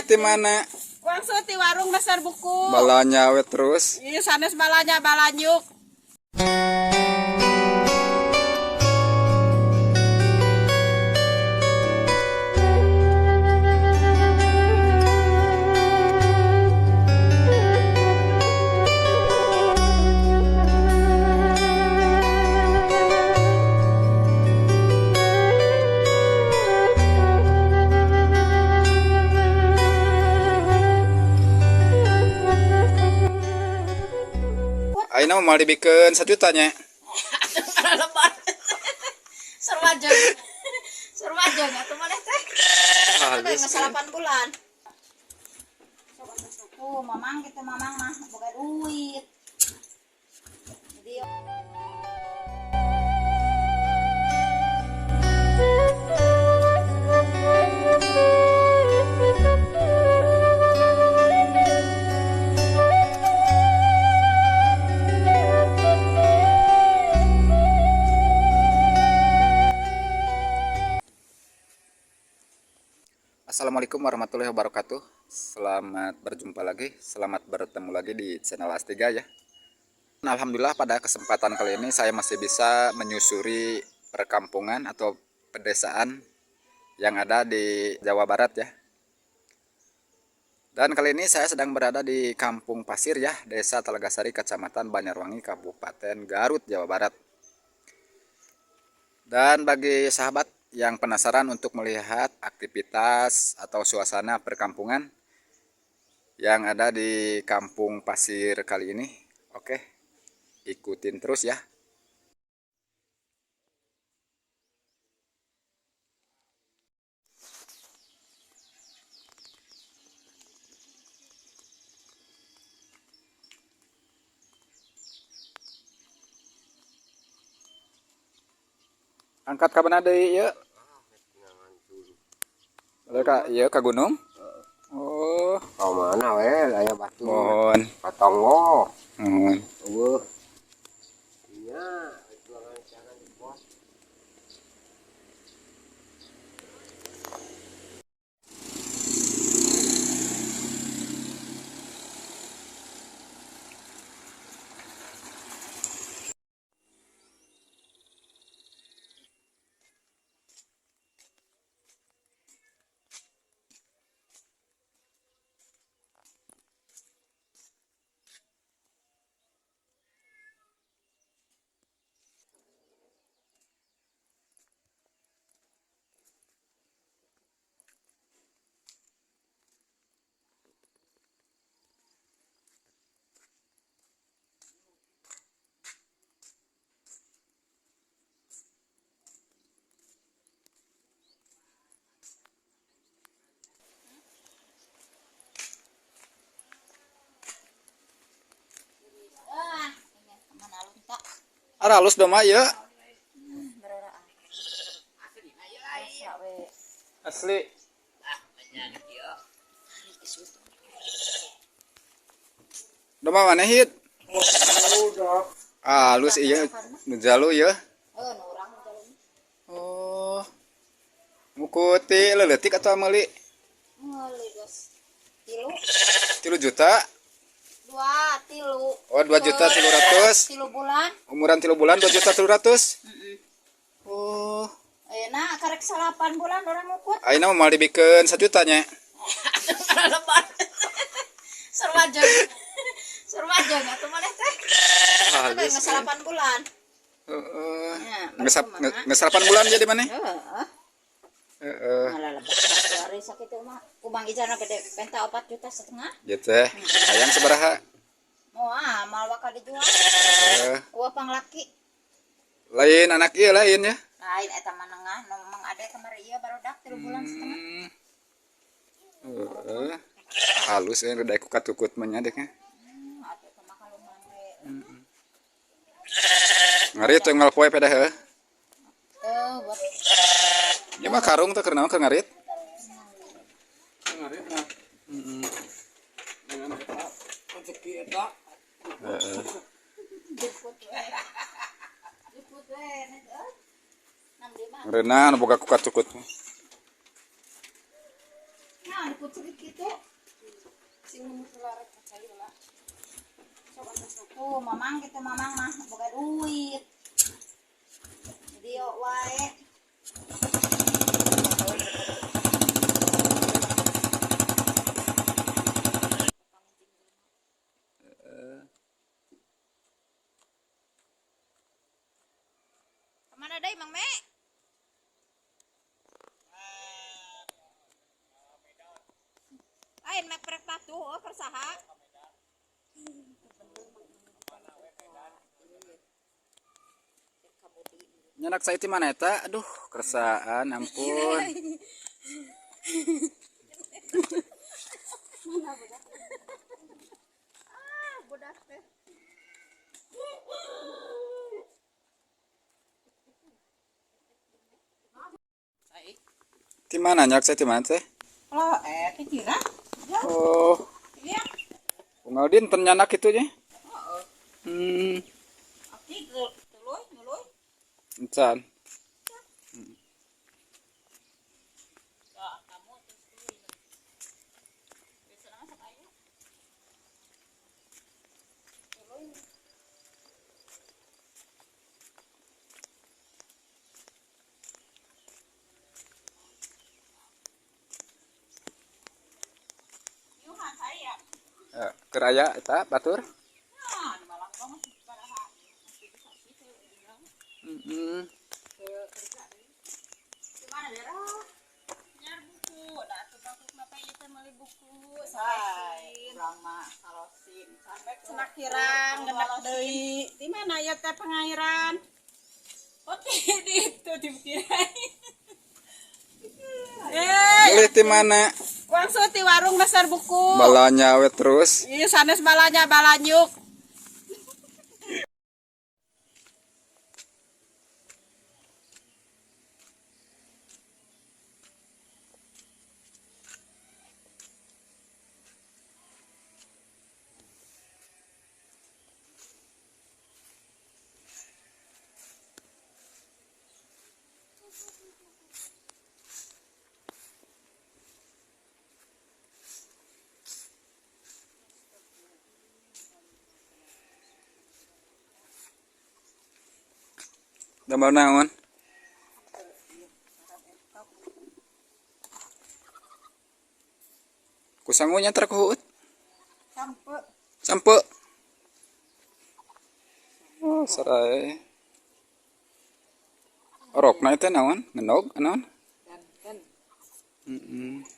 Ti mana? Wangsul ti warung meser buku. Balanya we terus. Iya sanes balanya balanyuk. Ayeuna mah moal dibikeun 1 juta nya. Lebar. Serwajeng. Serwajeng atuh maneh teh. Halus. Geus 8 bulan. Tuh, mamang gitu mamang mah boga duit. Jadi Assalamualaikum warahmatullahi wabarakatuh. Selamat berjumpa lagi, selamat bertemu lagi di channel Astiga ya. Alhamdulillah pada kesempatan kali ini saya masih bisa menyusuri perkampungan atau pedesaan yang ada di Jawa Barat ya. Dan kali ini saya sedang berada di Kampung Pasir ya, Desa Telagasari, Kecamatan Banjarwangi, Kabupaten Garut, Jawa Barat. Dan bagi sahabat yang penasaran untuk melihat aktivitas atau suasana perkampungan yang ada di Kampung Pasir kali ini, oke, ikutin terus ya. Angkat ka mana deui ieu? Lalu ka ieu ka gunung? Oh, Kau mana we aya batu. Mohon. Patonggo. Mohon. Eueuh. Nya, jualan jangan di pos. Ah, ini kemana lunta? Aralus doma ieu. Biasa we. Asli. Doma mana hit? Halus ieu nu jalu ieu. Oh, nu urang jalan. Oh. Mukuti leuletik atau meuli? Meuli geus. Tilu, 3 juta. dua, tilu. Oh, 2.300.000. Tilu bulan. Umuran 3 bulan 2.300.000. Oh. Ayeuna karek 8 bulan orang ngukut. Ayeuna mah moal dibikeun 1 juta nya. Lebar. Serwajeng. Serwajeng atuh maneh teh. Halus. Geus 8 bulan. Heeh. Ya, Geus kumaha? geus 8 bulan jadi maneh? Heeh. Heeh. Malah lebar. Hari sakitu mah ku Bang Ijana gede penta 4,5 juta. Ieu teh hayang sabaraha? Moal mal bakal dijual. Heeh. Ku panglaki. Lain anak ieu lain ya. Lain eta mah nengah nu Mang Ade kamari ieu barudak 3,5 bulan. Heeh. Halus ya udah ku katukut mah nya deknya. Atuh teh mah kaluman we. Ngarit teh unggal poe pedah heuh. Teu buat Ieu mah karung teh keur naon keur ngarit? Ngarit mah. Dengan eta rezeki eta. Heeh. jemput we. Jemput we nih euy. 65. Ngereuna nu boga ku katukut. Nah, dikucek kitu. Sing mularek percaya lah. Sok atas. Tuh, mamang gitu mamang mah boga duit. Jadi yo wae. Kemana deui Mang Me? Lain mek prek tatu oh persaha. Nyanak saya ti mana eta? Aduh, kersaan ampun. Ah, budak teh. Ti mana nyak saya ti mana teh? Lo eh ti kira. Oh, Iya. unggal dinten nyanak kitu nya. Hmm, Aki tuluy nuluy. encan. Yuhan saya. Eh, keur aya eta batur? Nah, nu malang banget baraha. Heeh. Gimana daerah? Nyar buku, da atuh batuk mah ieu teh meuli buku. Say, urang mah salosin. Sampai Senak kirang ngenak deui. Di mana ya teh pengairan? Oke, di itu di Bukirai. Eh, Beli ti mana? langsung di warung dasar buku. Balanya we terus. Iya, sanes balanya balanyuk. Damel naon? Kusangunya nya ku huut. Sampe. Sampe. Oh, sarai. Orokna teh naon? Ngenog naon? Danten. Heeh.